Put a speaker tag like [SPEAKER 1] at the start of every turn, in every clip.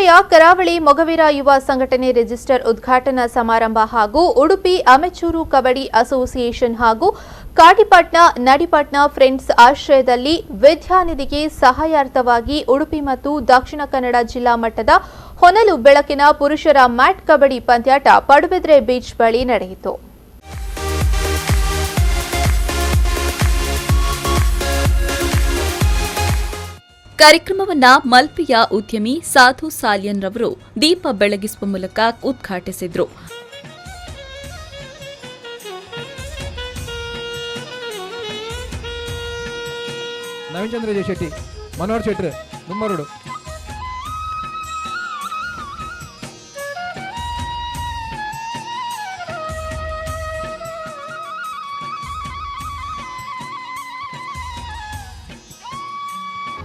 [SPEAKER 1] ಪಡುಬಿದ್ರೆಯ ಕರಾವಳಿ ಮೊಗವೀರ ಯುವ ಸಂಘಟನೆ ರಿಜಿಸ್ಟರ್ ಉದ್ಘಾಟನಾ ಸಮಾರಂಭ ಹಾಗೂ ಉಡುಪಿ ಅಮೆಚೂರು ಕಬಡ್ಡಿ ಅಸೋಸಿಯೇಷನ್ ಹಾಗೂ ಕಾಟಿಪಟ್ನ ನಡಿಪಟ್ನ ಫ್ರೆಂಡ್ಸ್ ಆಶ್ರಯದಲ್ಲಿ ವಿದ್ಯಾನಿಧಿಗೆ ಸಹಾಯಾರ್ಥವಾಗಿ ಉಡುಪಿ ಮತ್ತು ದಕ್ಷಿಣ ಕನ್ನಡ ಜಿಲ್ಲಾ ಮಟ್ಟದ ಹೊನಲು ಬೆಳಕಿನ ಪುರುಷರ ಮ್ಯಾಟ್ ಕಬಡ್ಡಿ ಪಂದ್ಯಾಟ ಪಡುಬಿದ್ರೆ ಬೀಚ್ ಬಳಿ ನಡೆಯಿತು.
[SPEAKER 2] ಕಾರ್ಯಕ್ರಮವನ್ನ ಮಲ್ಪೆಯ ಉದ್ಯಮಿ ಸಾಧು ಸಾಲಿಯನ್ ರವರು ದೀಪ ಬೆಳಗಿಸುವ ಮೂಲಕ ಉದ್ಘಾಟಿಸಿದರು.
[SPEAKER 3] ನವೀನ್ ಚಂದ್ರ ಜೆ ಶೆಟ್ಟಿ, ಮನೋಹರ್ ಶೆಟ್ರು, ನುಮ್ಮರುಡು.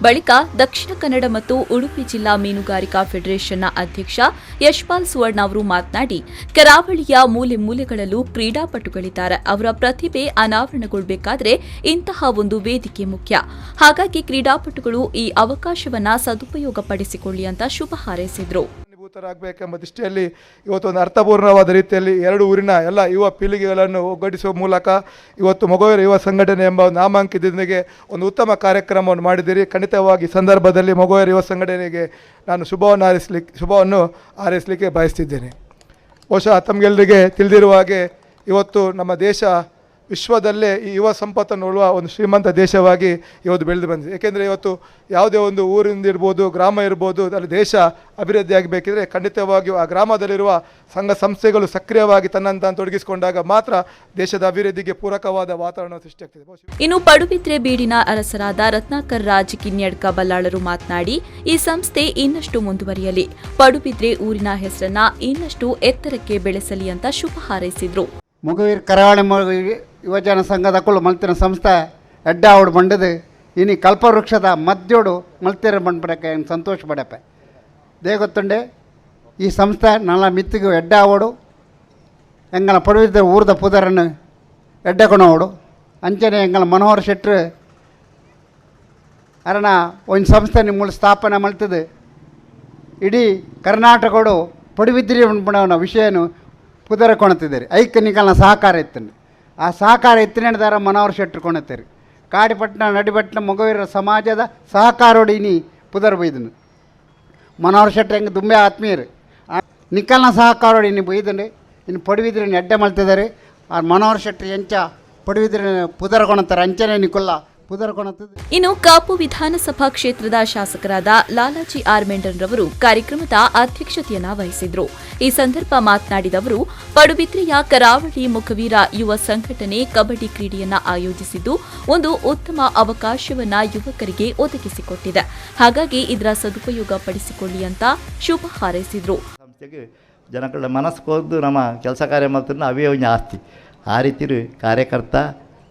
[SPEAKER 2] ಬಳಿಕ ದಕ್ಷಿಣ ಕನ್ನಡ ಮತ್ತು ಉಡುಪಿ ಜಿಲ್ಲಾ ಮೀನುಗಾರಿಕಾ ಫೆಡರೇಷನ್ನ ಅಧ್ಯಕ್ಷ ಯಶ್ಪಾಲ್ ಸುವರ್ಣ ಅವರು ಮಾತನಾಡಿ, ಕರಾವಳಿಯ ಮೂಲೆ ಮೂಲೆಗಳಲ್ಲೂ ಕ್ರೀಡಾಪಟುಗಳಿದ್ದಾರೆ. ಅವರ ಪ್ರತಿಭೆ ಅನಾವರಣಗೊಳ್ಳಬೇಕಾದರೆ ಇಂತಹ ಒಂದು ವೇದಿಕೆ ಮುಖ್ಯ. ಹಾಗಾಗಿ ಕ್ರೀಡಾಪಟುಗಳು ಈ ಅವಕಾಶವನ್ನ ಸದುಪಯೋಗಪಡಿಸಿಕೊಳ್ಳಿ ಅಂತ ಶುಭ ಹಾರೈಸಿದರು.
[SPEAKER 4] ಕಾರಣೀಭೂತರಾಗಬೇಕೆಂಬ ದೃಷ್ಟಿಯಲ್ಲಿ ಇವತ್ತು ಒಂದು ಅರ್ಥಪೂರ್ಣವಾದ ರೀತಿಯಲ್ಲಿ ಎರಡು ಊರಿನ ಎಲ್ಲ ಯುವ ಪೀಳಿಗೆಗಳನ್ನು ಒಗ್ಗೂಡಿಸುವ ಮೂಲಕ ಇವತ್ತು ಮೊಗವೀರ ಯುವ ಸಂಘಟನೆ ಎಂಬ ನಾಮಾಂಕಿತದೊಂದಿಗೆ ಒಂದು ಉತ್ತಮ ಕಾರ್ಯಕ್ರಮವನ್ನು ಮಾಡಿದ್ದೀರಿ. ಖಂಡಿತವಾಗಿ ಈ ಸಂದರ್ಭದಲ್ಲಿ ಮೊಗವೀರ ಯುವ ಸಂಘಟನೆಗೆ ನಾನು ಶುಭವನ್ನು ಹಾರೈಸಲಿಕ್ಕೆ ಬಯಸ್ತಿದ್ದೇನೆ. ಬಹುಶಃ ತಮಗೆಲ್ಲರಿಗೆ ತಿಳಿದಿರುವ ಹಾಗೆ ಇವತ್ತು ನಮ್ಮ ದೇಶ ವಿಶ್ವದಲ್ಲೇ ಈ ಯುವ ಸಂಪತ್ತನ್ನು ಉಳುವ ಒಂದು ಶ್ರೀಮಂತ ದೇಶವಾಗಿ ಇವತ್ತು ಬೆಳೆದು ಬಂದಿದೆ. ಏಕೆಂದರೆ ಇವತ್ತು ಯಾವುದೇ ಒಂದು ಊರಿಂದ ಇರ್ಬೋದು, ಗ್ರಾಮ ಇರ್ಬೋದು, ಅಲ್ಲಿ ದೇಶ ಅಭಿವೃದ್ಧಿಯಾಗಬೇಕಿದ್ರೆ ಖಂಡಿತವಾಗಿಯೂ ಆ ಗ್ರಾಮದಲ್ಲಿರುವ ಸಂಘ ಸಂಸ್ಥೆಗಳು ಸಕ್ರಿಯವಾಗಿ ತನ್ನನ್ನು ತಾನು ತೊಡಗಿಸಿಕೊಂಡಾಗ ಮಾತ್ರ ದೇಶದ ಅಭಿವೃದ್ಧಿಗೆ ಪೂರಕವಾದ ವಾತಾವರಣ ಸೃಷ್ಟಿಯಾಗ್ತದೆ.
[SPEAKER 2] ಇನ್ನು ಪಡುಬಿದ್ರೆ ಬೀಡಿನ ಅರಸರಾದ ರತ್ನಾಕರ್ ರಾಜ್ ಕಿನ್ಯಡ್ಕ ಬಲ್ಲಾಳರು ಮಾತನಾಡಿ, ಈ ಸಂಸ್ಥೆ ಇನ್ನಷ್ಟು ಮುಂದುವರಿಯಲಿ, ಪಡುಬಿದ್ರೆ ಊರಿನ ಹೆಸರನ್ನ ಇನ್ನಷ್ಟು ಎತ್ತರಕ್ಕೆ ಬೆಳೆಸಲಿ ಅಂತ ಶುಭ ಹಾರೈಸಿದರು.
[SPEAKER 5] ಮೊಗವೀರ್ ಕರಾವಳಿ ಮೊಗವೀರ್ ಯುವಜನ ಸಂಘದ ಮಲ್ತಿನ ಸಂಸ್ಥೆ ಎಡ್ಡಾವಡು ಬಂಡದು ಇನಿ ಕಲ್ಪವೃಕ್ಷದ ಮಧ್ಯೋಡು ಮಲ್ತಿರ ಬಂಡ್ಬಿಡಕ್ಕೆ ಸಂತೋಷ ಪಡಪ್ಪೆ. ದೇಗೊತ್ತುಂಡೆ ಈ ಸಂಸ್ಥೆ ನಲ್ಲ ಮಿತ್ತಿಗೂ ಎಡ್ಡಾವಡು ಎಂಗಲ ಪಡುವಿದ್ದ ಊರ್ದ ಪುದರನ್ನು ಎಡ್ಡಕೊಣವಡು ಅಂಚನೆ ಎಂಗಲ ಮನೋಹರ್ ಶೆಟ್ರು ಅರಣ ಒಂದು ಸಂಸ್ಥೆ ನಿಮ್ಮಲ್ಲಿ ಸ್ಥಾಪನೆ ಮಲ್ತದೆ ಇಡೀ ಕರ್ನಾಟಕಡು ಪಡುಬಿದ್ರಿ ಬಂಡ್ಬಿಡೋನ ವಿಷಯನು ಪುದರ ಕೊಣತಿದ್ದೀರಿ. ಐಕ್ ನಿಕಲ್ನ ಸಹಕಾರ ಇತ್ತು, ಆ ಸಹಕಾರ ಎತ್ತಿನದಾರ ಮನೋಹರ್ ಶೆಟ್ರು ಕೊಣತ್ತೀರಿ. ಕಾಡಿಪಟ್ಟಣ ನಡಿಪಟ್ಟಣ ಮೊಗವೀರ ಸಮಾಜದ ಸಹಕಾರೋಡಿ ಇನಿ ಪುದರ್ ಬೈದನು ಮನೋಹರ್ ಶೆಟ್ರು ಹೆಂಗೆ ದುಂಬೆ ಆತ್ಮೀಯರು ನಿಕಲ್ನ ಸಹಕಾರೋಡಿ ಇನಿ ಬೈದನು. ಇನ್ನು ಪಡುವಿದ್ರೆ ಎಡ್ಡೆ ಮಲ್ತಿದ್ದಾರೆ. ಆ ಮನೋಹರ್ ಶೆಟ್ರು ಎಂಚ ಪಡುವಿದ್ರೆ ಪುದರ ಕೊಣತ್ತಾರೆ ಅಂಚನೆ ನಿಕೊಲ್ಲ.
[SPEAKER 2] ಇನ್ನು ಕಾಪು ವಿಧಾನಸಭಾ ಕ್ಷೇತ್ರದ ಶಾಸಕರಾದ ಲಾಲಾಜಿ ಆರ್ ಮೆಂಡನ್ ರವರು ಕಾರ್ಯಕ್ರಮದ ಅಧ್ಯಕ್ಷತೆಯನ್ನ ವಹಿಸಿದ್ರು. ಈ ಸಂದರ್ಭ ಮಾತನಾಡಿದ ಅವರು, ಪಡುಬಿದ್ರೆಯ ಕರಾವಳಿ ಮೊಗವೀರ ಯುವ ಸಂಘಟನೆ ಕಬಡ್ಡಿ ಕ್ರೀಡೆಯನ್ನ ಆಯೋಜಿಸಿದ್ದು ಒಂದು ಉತ್ತಮ ಅವಕಾಶವನ್ನ ಯುವಕರಿಗೆ ಒದಗಿಸಿಕೊಟ್ಟಿದೆ. ಹಾಗಾಗಿ ಇದರ ಸದುಪಯೋಗ ಪಡಿಸಿಕೊಳ್ಳಿ ಅಂತ ಶುಭ ಹಾರೈಸಿದ್ರು.
[SPEAKER 6] ಜನಗಳ ಮನಸ್ಸು ನಮ್ಮ ಕೆಲಸ ಕಾರ್ಯ ಮಾಡ್ತಾರೆ, ಅವೇ ಒಂದು ಆಸ್ತಿ. ಆ ರೀತಿ ಕಾರ್ಯಕರ್ತ,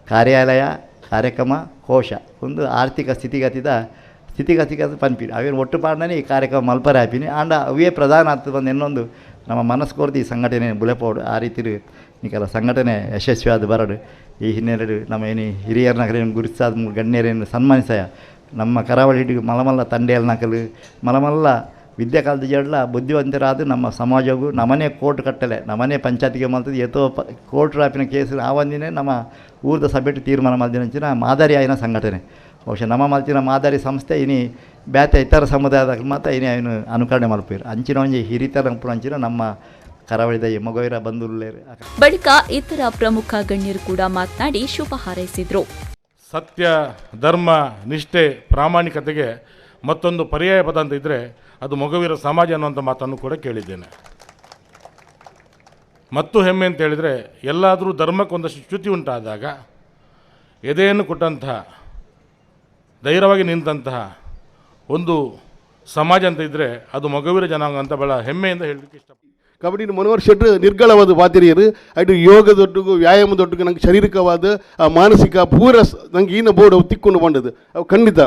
[SPEAKER 6] ಕಾರ್ಯಾಲಯ, ಕಾರ್ಯಕ್ರಮ, ಕೋಶ ಒಂದು ಆರ್ಥಿಕ ಸ್ಥಿತಿಗತಿಗ ಪನ್ಪಿನಿ ಅವೇನು ಒಟ್ಟು ಪಾಡನೆ ಈ ಕಾರ್ಯಕ್ರಮ ಮಲ್ಪರೆ ಹಾಪಿನಿ ಆಂಡ ಅವೇ ಪ್ರಧಾನ ಆಗ್ತದೆ ಬಂದು ಇನ್ನೊಂದು ನಮ್ಮ ಮನಸ್ಸು ಕೊರ್ದು ಈ ಸಂಘಟನೆ ಬುಲೆಪೋಡು. ಆ ರೀತಿ ನಿಕಲ ಸಂಘಟನೆ ಯಶಸ್ವಿಯಾದ ಬರಡು. ಈ ಹಿನ್ನೆಲೆಡು ನಮ್ಮ ಏನು ಹಿರಿಯರ್ನಕಲೇನು ಗುರುತಿಸಾದ ಗಣ್ಯರೇನು ಸನ್ಮಾನಿಸಾಯ ನಮ್ಮ ಕರಾವಳಿ ಹಿಡಿದು ಮಲಮಲ್ಲ ತಂಡೇಲ್ನಕಲು ಮಲಮಲ್ಲ ವಿದ್ಯೆ ಕಾಲದ ಜಡ್ಲ ಬುದ್ಧಿವಂತರಾದ ನಮ್ಮ ಸಮಾಜಗೂ ನಮ್ಮನೆ ಕೋರ್ಟ್ ಕಟ್ಟಲೆ ನಮ್ಮನೆ ಪಂಚಾಯತಿಗೆ ಮಲ್ತದೆ ಏತೋ ಕೋರ್ಟ್ ರಾಪಿನ ಕೇಸು ಆ ಒಂದಿನೇ ನಮ್ಮ ಊರ್ದ ಸಭೆಟ್ ತೀರ್ಮಾನ ಮಲ್ದಿನಂಚಿನ ಮಾದರಿ ಆಯ್ನ ಸಂಘಟನೆ. ಬಹುಶಃ ನಮ್ಮ ಮಲ್ತಿನ ಮಾದರಿ ಸಂಸ್ಥೆ ಇನಿ ಬ್ಯಾತೆ ಇತರ ಸಮುದಾಯದ ಮಾತ್ರ ಇನಿ ಅವನು ಅನುಕರಣೆ ಮಲ್ಪೀರು ಅಂಚಿನ ಒಂಜಿ ಹಿರಿತರ ಅಂಚಿನ ನಮ್ಮ ಕರಾವಳಿದ ಮೊಗವೀರ ಬಂಧುಲೇರು.
[SPEAKER 2] ಬಳಿಕ ಇತರ ಪ್ರಮುಖ ಗಣ್ಯರು ಕೂಡ ಮಾತನಾಡಿ ಶುಭ ಹಾರೈಸಿದರು.
[SPEAKER 7] ಸತ್ಯ, ಧರ್ಮ, ನಿಷ್ಠೆ, ಪ್ರಾಮಾಣಿಕತೆಗೆ ಮತ್ತೊಂದು ಪರ್ಯಾಯ ಪದ ಅಂತ ಇದ್ದರೆ ಅದು ಮೊಗವೀರ ಸಮಾಜ ಅನ್ನುವಂಥ ಮಾತನ್ನು ಕೂಡ ಕೇಳಿದ್ದೇನೆ. ಮತ್ತು ಹೆಮ್ಮೆ ಅಂತ ಹೇಳಿದರೆ ಎಲ್ಲಾದರೂ ಧರ್ಮಕ್ಕೊಂದಷ್ಟು ಚ್ಯುತಿ ಉಂಟಾದಾಗ ಎದೆಯನ್ನು ಕೊಟ್ಟಂತಹ, ಧೈರ್ಯವಾಗಿ ನಿಂತಹ ಒಂದು ಸಮಾಜ ಅಂತ ಇದ್ದರೆ ಅದು ಮೊಗವೀರ ಜನಾಂಗ ಅಂತ ಭಾಳ ಹೆಮ್ಮೆಯಿಂದ ಹೇಳಲಿಕ್ಕೆ ಇಷ್ಟಪಡ್ತೀನಿ.
[SPEAKER 8] ಕಬಡ್ಡಿ ಮನೋಹರ್ ಶೆಟ್ರು ನಿರ್ಗಳವಾದ ವಾದಿರಿಯರು ಅಡು ಯೋಗ ದೊಡ್ಡಗು ವ್ಯಾಯಾಮ ದೊಡ್ಡಗು ನಂಗೆ ಶಾರೀರಿಕವಾದ ಮಾನಸಿಕ ಪೂರ ನಂಗೆ ಈನ ಬೋರ್ಡ್ ಅವು ತಿಕ್ಕೊಂಡು ಬಂದದ್ದು. ಅವು ಖಂಡಿತ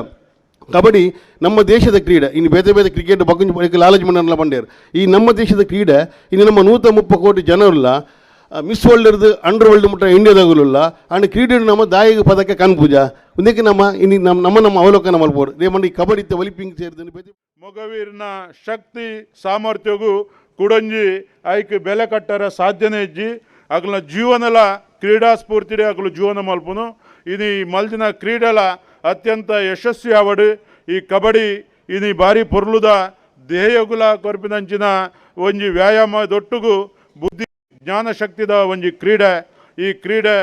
[SPEAKER 8] ಕಬಡ್ಡಿ ನಮ್ಮ ದೇಶದ ಕ್ರೀಡೆ. ಇನ್ನು ಬೇರೆ ಬೇರೆ ಕ್ರಿಕೆಟ್ ಬಗ್ಗುಂಜು ಲಾಲಜ್ ಮಣ್ಣೆಲ್ಲ ಬಂಡೇರು. ಈ ನಮ್ಮ ದೇಶದ ಕ್ರೀಡೆ ಇನ್ನು ನಮ್ಮ 130 ಕೋಟಿ ಜನರುಲ್ಲ ಮಿಸ್ ವರ್ಲ್ಡ್ ಇರ್ದು ಅಂಡರ್ ವರ್ಲ್ಡ್ ಮುಟ್ಟ ಇಂಡಿಯಾದಾಗಲಲ್ಲ ಅಂಡ್ ಕ್ರೀಡೆ ನಮ್ಮ ದಾಯಿಗೆ ಪದಕ್ಕೆ ಕನ್ಪೂಜಾ ಒಂದಕ್ಕೆ ನಮ್ಮ ಇನ್ನು ನಮ್ಮ ನಮ್ಮ ನಮ್ಮ ಅವಲೋಕನ ಮಲ್ಪೋಡು. They ಮಂಡಿ ಕಬಡ್ಡಿ ಇತ್ತ ಒಲಿಂಪಿಕ್ ಸೇರಿದ.
[SPEAKER 9] ಮೊಗವೀರ್ನ ಶಕ್ತಿ ಸಾಮರ್ಥ್ಯಗೂ ಕುಡಂಜಿ ಐಕ್ ಬೆಲೆ ಕಟ್ಟರ ಸಾಧ್ಯನೇ ಇಜ್ಜಿ. ಅಗಲ ಜೀವನಲ ಕ್ರೀಡಾ ಸ್ಫೂರ್ತಿಡೆ ಅಗಲು ಜೀವನ ಮಲ್ಪುನು. ಇನಿ ಮಲ್ದಿನ ಕ್ರೀಡೆಲ ಅತ್ಯಂತ ಯಶಸ್ವಿ ಆವಡು. ಈ ಕಬಡ್ಡಿ ಇನಿ ಭಾರಿ ಪೊರ್ಲುದ ದೇಹಗುಲ ಕೊರ್ಪಿನಂಚಿನ ಒಂಜಿ ವ್ಯಾಯಾಮ ದೊಟ್ಟುಗು ಬುದ್ಧಿ ಜ್ಞಾನಶಕ್ತಿದ ಒಂಜಿ ಕ್ರೀಡೆ. ಈ ಕ್ರೀಡೆ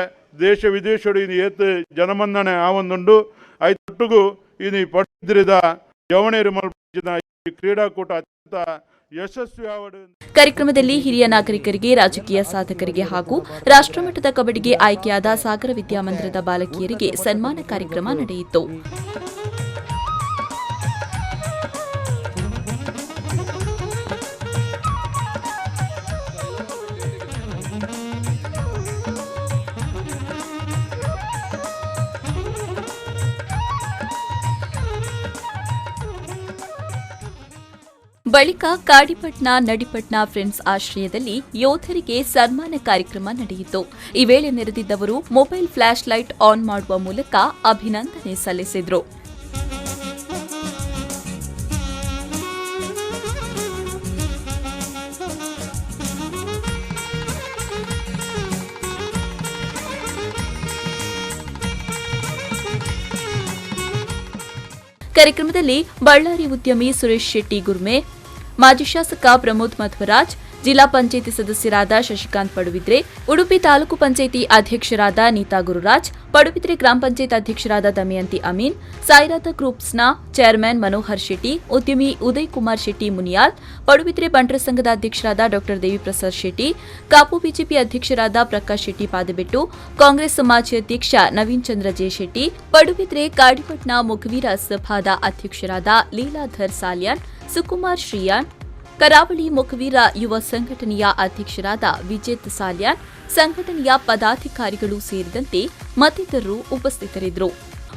[SPEAKER 9] ದೇಶ ವಿದೇಶಡು ಇನಿ ಏತ್ ಜನಮನ್ನಣೆ ಆವೊಂದುಂಡು. ಐತೊಟ್ಟುಗು ಇನಿ ಪಡುಬಿದ್ರಿದ ಜವಣೇರು ಮಲ್ಪಿನ ಈ ಕ್ರೀಡಾಕೂಟ ಅತ್ಯಂತ ಯಶಸ್ವಿ ಆವಡು.
[SPEAKER 2] ಕಾರ್ಯಕ್ರಮದಲ್ಲಿ ಹಿರಿಯ ನಾಗರಿಕರಿಗೆ, ರಾಜಕೀಯ ಸಾಧಕರಿಗೆ ಹಾಗೂ ರಾಷ್ಟ್ರಮಟ್ಟದ ಕಬಡ್ಡಿಗೆ ಆಯ್ಕೆಯಾದ ಸಾಗರ ವಿದ್ಯಾಮಂದಿರದ ಬಾಲಕಿಯರಿಗೆ ಸನ್ಮಾನ ಕಾರ್ಯಕ್ರಮ ನಡೆಯಿತು. ಬಳಿಕ ಕಾಡಿಪಟ್ನ ನಡಿಪಟ್ನ ಫ್ರೆಂಡ್ಸ್ ಆಶ್ರಯದಲ್ಲಿ ಯೋಧರಿಗೆ ಸನ್ಮಾನ ಕಾರ್ಯಕ್ರಮ ನಡೆಯಿತು. ಈ ವೇಳೆ ನೆರೆದಿದ್ದವರು mobile flash light on ಮಾಡುವ ಮೂಲಕ ಅಭಿನಂದನೆ ಸಲ್ಲಿಸಿದರು. ಕಾರ್ಯಕ್ರಮದಲ್ಲಿ ಬಳ್ಳಾರಿ ಉದ್ಯಮಿ ಸುರೇಶ್ ಶೆಟ್ಟಿ ಗುರ್ಮೆ, ಮಾಜಿ ಶಾಸಕ ಪ್ರಮೋದ್ ಮಧ್ವರಾಜ್, ಜಿಲ್ಲಾ ಪಂಚಾಯಿತಿ ಸದಸ್ಯರಾದ ಶಶಿಕಾಂತ್ ಪಡುಬಿದ್ರೆ, ಉಡುಪಿ ತಾಲೂಕು ಪಂಚಾಯಿತಿ ಅಧ್ಯಕ್ಷರಾದ ನೀತಾ ಗುರುರಾಜ್, ಪಡುಬಿದ್ರೆ ಗ್ರಾಮ ಪಂಚಾಯತ್ ಅಧ್ಯಕ್ಷರಾದ ದಮಯಂತಿ ಅಮೀನ್, ಸಾಯಿರಾಧ ಗ್ರೂಪ್ಸ್ನ ಚೇರ್ಮನ್ ಮನೋಹರ್ ಶೆಟ್ಟಿ, ಉದ್ಯಮಿ ಉದಯ್ ಕುಮಾರ್ ಶೆಟ್ಟಿ ಮುನಿಯಾಲ್, ಪಡುಬಿದ್ರೆ ಬಂಟರ ಸಂಘದ ಅಧ್ಯಕ್ಷರಾದ ಡಾ ದೇವಿಪ್ರಸಾದ್ ಶೆಟ್ಟಿ, ಕಾಪು ಬಿಜೆಪಿ ಅಧ್ಯಕ್ಷರಾದ ಪ್ರಕಾಶ್ ಶೆಟ್ಟಿ ಪಾದಬೆಟ್ಟು, ಕಾಂಗ್ರೆಸ್ ಮಾಜಿ ಅಧ್ಯಕ್ಷ ನವೀನ್ ಚಂದ್ರ ಜೆ ಶೆಟ್ಟಿ, ಪಡುಬಿದ್ರೆ ಕಾಡಿಪಟ್ನ ಮೊಗವೀರ ಸಭಾದ ಅಧ್ಯಕ್ಷರಾದ ಲೀಲಾಧರ್ ಸಾಲ್ಯಾನ್, ಸುಕುಮಾರ್ ಶ್ರೀಯಾನ್, ಕರಾವಳಿ ಮೊಗವೀರ ಯುವ ಸಂಘಟನೆಯ ಅಧ್ಯಕ್ಷರಾದ ವಿಜೇತ್ ಸಾಲ್ಯಾನ್, ಸಂಘಟನೆಯ ಪದಾಧಿಕಾರಿಗಳು ಸೇರಿದಂತೆ ಮತ್ತಿತರರು ಉಪಸ್ಥಿತರಿದ್ದರು.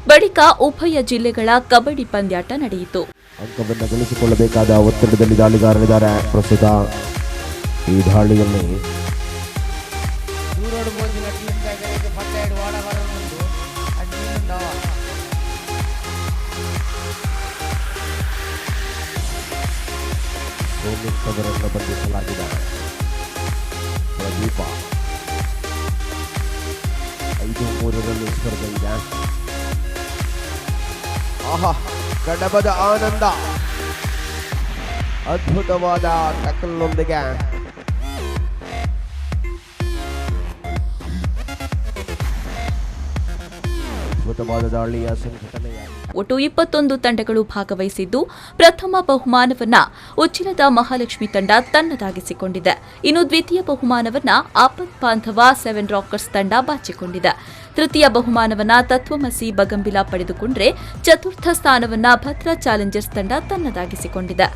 [SPEAKER 2] ಬಳಿಕ ಉಭಯ ಜಿಲ್ಲೆಗಳ ಕಬಡ್ಡಿ ಪಂದ್ಯಾಟ ನಡೆಯಿತು.
[SPEAKER 10] ಅಂಕವನ್ನು ಗಳಿಸಿಕೊಳ್ಳಬೇಕಾದ ಒತ್ತಡದಲ್ಲಿ ದಾಳಿಗಾರರಿದ್ದಾರೆ. ಪ್ರಸ್ತುತ ಈ ದಾಳಿಯಲ್ಲಿ ಅವರನ್ನು ಬಂಧಿಸಲಾಗಿದೆ. ಪ್ರದೀಪ 5-3 ಸ್ಪರ್ಧೆ ಇದೆ.
[SPEAKER 11] ಆಹಾ, ಕಡಬದ ಆನಂದ ಅದ್ಭುತವಾದ ಟಕಲ್ನೊಂದಿಗೆ ಅದ್ಭುತವಾದ ದಾಳಿಯ ಸಂಘಟನೆಯ
[SPEAKER 2] ಒಟ್ಟು 21 ತಂಡಗಳು ಭಾಗವಹಿಸಿದ್ದು, ಪ್ರಥಮ ಬಹುಮಾನವನ್ನ ಉಚ್ಚಿಲದ ಮಹಾಲಕ್ಷ್ಮಿ ತಂಡ ತನ್ನದಾಗಿಸಿಕೊಂಡಿದೆ. ಇನ್ನು ದ್ವಿತೀಯ ಬಹುಮಾನವನ್ನ ಆಪತ್ ಬಾಂಧವ 7 ರಾಕರ್ಸ್ ತಂಡ ಬಾಚಿಕೊಂಡಿದೆ. ತೃತೀಯ ಬಹುಮಾನವನ್ನ ತತ್ವಮಸಿ ಬಗಂಬಿಲ ಪಡೆದುಕೊಂಡ್ರೆ, ಚತುರ್ಥ ಸ್ಥಾನವನ್ನ ಭದ್ರಾ ಚಾಲೆಂಜರ್ಸ್ ತಂಡ ತನ್ನದಾಗಿಸಿಕೊಂಡಿದೆ.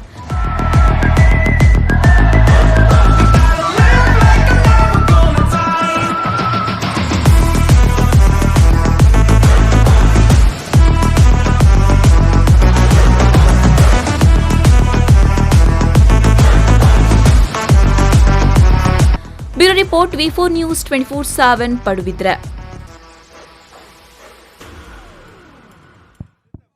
[SPEAKER 2] Bureau report, V4 news 24/7, Padubidri.